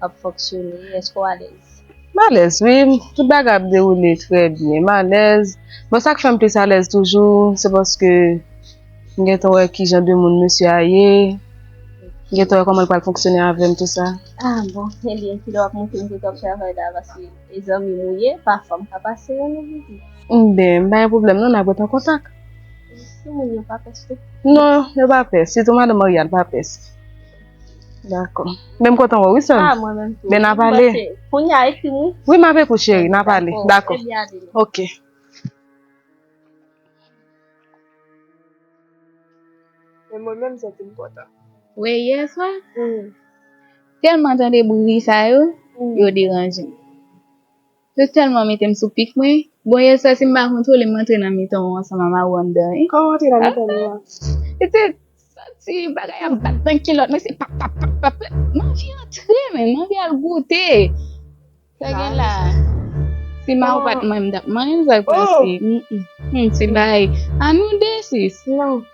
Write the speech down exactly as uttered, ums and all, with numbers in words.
ap fonksyone? Èske w alèz? M alèz, wi. Tout bagay ap dewoule trè byen. M alèz. Bon, sa k fè m plis alèz toujou, se paske m gentan wè ki jan de moun mesye a ye. M gentan wè kòman l pral fonksyone avè m, tou sa. Ah, bon, ebyen, kilè w ap montre m kote w ap travay la, paske e zanmi m ou ye, pafwa m ka pase rann ou vizit. Ben, m pa gen pwoblèm, non, n ap ret an kontak. Timoun yo pa pès tou? Non, yo pa pès. Sitou madanm Maryal pa pès. Dakò. Men m kontan wè w, wi, sè m. Ah, mwen menm tou. Ben, n a pale. Kounye a, ekri m, wi. Wi, m ap ekri w, cheri, n a pale. Dakò. Ebyen, ale non. Ok. Men mwen menm, santi m kontan. Wè, yè swa, tèlman tande bri sa yo, yo deranje m. Yo tèlman mete m sou pik mwen. Bon, yè swa, si m pa kontwole, m antre nan mitan w ansanm a Mawou anndan, wi. Kòman w antre nan mitan nou an? E te santi bagay ap bat nan kilòt mwen, se pap, pap, pap, pap. M anvi antre, men m anvi al goute. Sa gen la. Si Mawou pa t manyen, m t ap manyen, sa k pase. Mm, mm. Mm, se bagay a nou de, sis. Non.